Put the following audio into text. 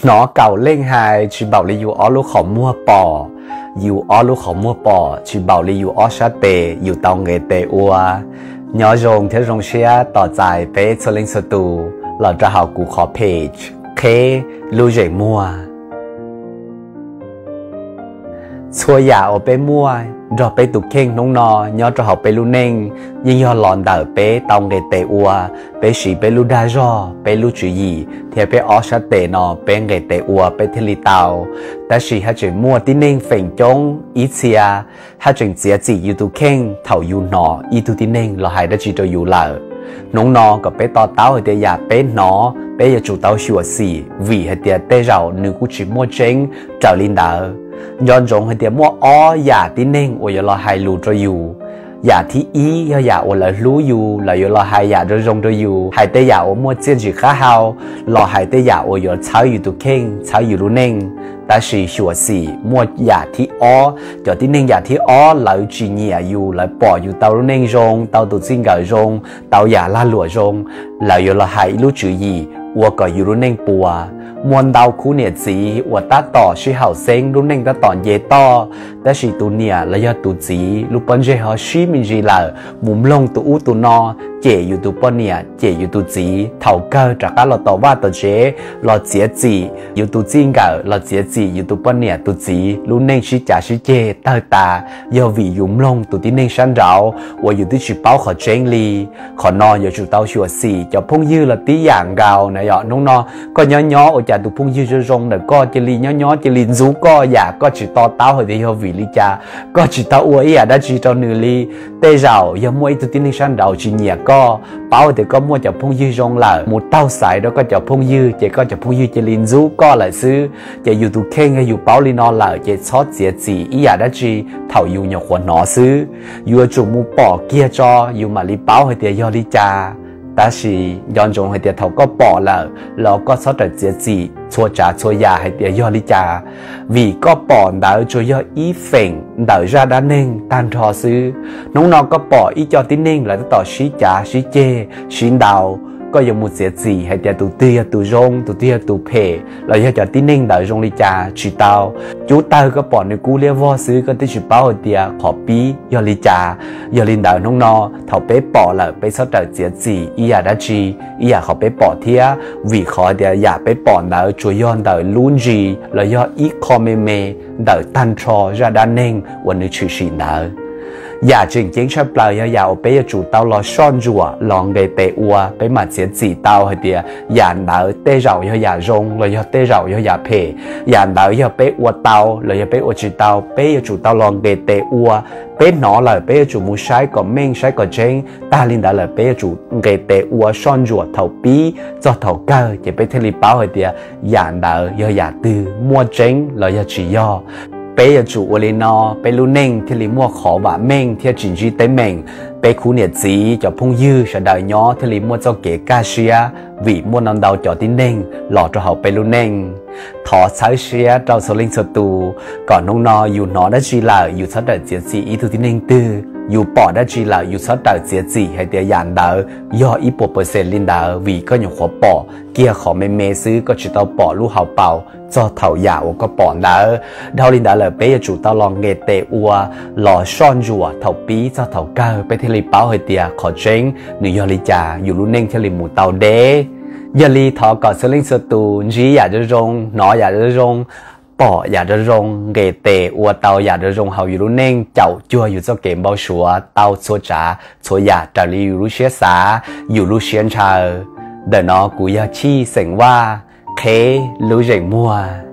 Hnov kaum leej hais tsis npaum li yus ob lub qhov muag pom, yus ob lub qhov muag pom tsis npaum li yus ob sab tes yus tau nqe tes ua. Nyob zoo thiab zoo siab tos txais peb txhua leej txhua tus los rau hauv kuv qhov page Qheb Lub Zeem Muag. Txhua yam uas peb muaj nrog peb tus kheej hnub no nyob rau hauv peb lub neej yeej yog los ntawm peb tau nqe tes ua, peb siv peb lub dag zog, peb lub tswv yim thiab peb ob sab tes no peb nqe tes ua peb thiaj li tau. Tab sis haj tseem muaj tib neeg feem coob ib txhia haj tseem txiav txim yus tus kheej thaum yus hnov ib tug tib neeg los hais dab tsi rau yus lawm. Hnub no kom peb to taub hais tias yam peb hnov peb yuav tsum tau xyuam xim vim hais tias tej zaum nws kuj tsis muaj tseeb raws li ntawd. Nco ntsoov hais tias muaj ob yam tib neeg uas yuav los hais lus rau yus. Yam thib ib yog yam uas lawv hlub yus, lawv yuav los hais yam zoo zoo rau yus, hais tej yam uas muaj txiaj ntsim qab hau, los hais tej yam uas yuav txhawb yus tus kheej, txhawb yus lub neej. Tab sis xyuam xim muaj yam thib ob, cov tib neeg yam thib ob lawv tsis nyiam yus, lawv pom yus tau lub neej zoo, tau tus txij nkawm zoo, tau yam lag luam zoo, lawv yuav los hais ib lub tswv yim ua kom yus lub neej puas. Muaj ntau khub niam txiv uas tab tom sib haum xeeb, lub neej tab tom nce toj, tab sis tus niam los yog tus txiv lub pob ntseg ho sib me ntsis lawm, mus mloog tus ub tus no, cem yus tus poj niam, cem yus tus txiv, thaum kawg rov qab los tom vaj tom tsev los txiav txim yus tus txij nkawm, los txiav txim yus tus poj niam tus txiv, lub neej sib cav sib ceg tawg tas, yog vim yus mloog tus tib neeg sab nraud uas yus twb tsis paub qhov tseeb li. Qhov no yuav tsum tau xyuam xim. Cov phooj ywg los tib yam nkaus na yom. Hnub no koj nyob nyob ua cas tus phooj ywg zoo zoo ntawm koj cia li nyob nyob cia li ntxub koj yam koj tsis to taub hais tias yog vim li cas, koj tsis tau ua ib yam dab tsi rau nws li. Tej zaum yog muaj ib tug tib neeg sab nraud tsis nyiam koj, paub tias koj muaj cov phooj ywg zoo lawm, mus taug xaiv rau koj cov phooj ywg ces koj cov phooj ywg cia li ntxub koj lawm xwb. Ces yus tus kheej yog yus paub li no lawm ces txhob txiav txim ib yam dab tsi thaum yus nyuam qhuav hnov xwb. Yuav tsum mus pom kiag tso yus mam li paub hais tias yog li cas. Tab sis nco ntsoov hais tias thaum koj pom lawm los koj txhob rawm txiav txim txhua tsav txhua yam hais tias yog li cas, vim koj pom ntawd tsuas yog ib feem ntawm zaj dab neeg tag nrho xwb. Hnub no koj pom ib co tib neeg lawv tab tom sib cav sib ceg sib ntaus, koj yuav mus txiav txim hais tias tus twg yog tus zoo, tus twg yog tus phem, los yog cov tib neeg ntawd zoo li cas, tsis tau. Cub tawg koj pom nws kub liab vog xwb, koj twb tsis paub hais tias qhov pib yog li cas. Yog li ntawd hnub no thaum peb pom lawm peb txhob rawm txiav txim ib yam dab tsi, ib yam qhov peb pom thiab, vim qhov tias yam peb pom ntawd tsuas yog ntawm lub ntsis los yog ib qho me me ntawm tag nrho zaj dab neeg uas nws tshwm sim ntawd. Yam tseem ceeb tshaj plaws yog yam uas peb yuav tsum tau los soj ntsuam los nqe tes ua peb mam txiav txim tau hais tias yam ntawd tej zaum yog yam zoo los yog tej zaum yog yam phem. Yam ntawd yog peb ua tau los yog peb ua tsis tau, peb yuav tsum tau los nqe tes ua. Peb hnov lawm peb yuav tsum mus saib kom meej saib kom tseeb, tag li ntawd lawm peb yuav tsum nqe tes ua soj ntsuam thaum pib txog thaum kawg ces peb thiaj li paub hais tias yam ntawd yog yam twg, muaj tseeb los yog tsis yog. Peb yuav tsum ua li no peb lub neej thiaj li muaj qhov vam meej thiab tsis ntsib teeb meem. Peb khub niam txiv cov phooj ywg sawv daws nyob thiaj li muaj txoj kev kaj siab, vim muaj ntau ntau cov tib neeg los rau hauv peb lub neej. Thov txhawb siab rau txhua leej txhua tus kom hnub no yus hnov dab tsi lawm yus txhob rawm txiav txim ib tug tib neeg twg, yus pom dab tsi lawm yus txhob rawm txiav txim hais tias yam ntawd yog ib puas percent li ntawd, vim koj nyuam qhuav pom kiag qhov me me xwb, koj tsis tau pom lub hauv paus txog thaum yam uas koj pom ntawd. Dhau li ntawd lawm peb yuav tsum tau los nqe tes ua, los soj ntsuam thaum pib txog thaum kawg peb thiaj li paub hais tias qhov tseeb nws yog li cas, yus lub neej thiaj li mus tau deb. Yog li thov kom txhua leej txhua tus ntsib yam zoo zoo, hnov yam zoo zoo, pom yam zoo zoo, nqe tes ua tau yam zoo zoo hauv yus lub neej, caum cuag yus txoj kev npau suav tau txhua tsav txhua yam raws li yus lub siab xav, yus lub siab ntshaw. Ntawm no kuv yog Chij xeem Vaj, Qheb Lub Zeem Muag.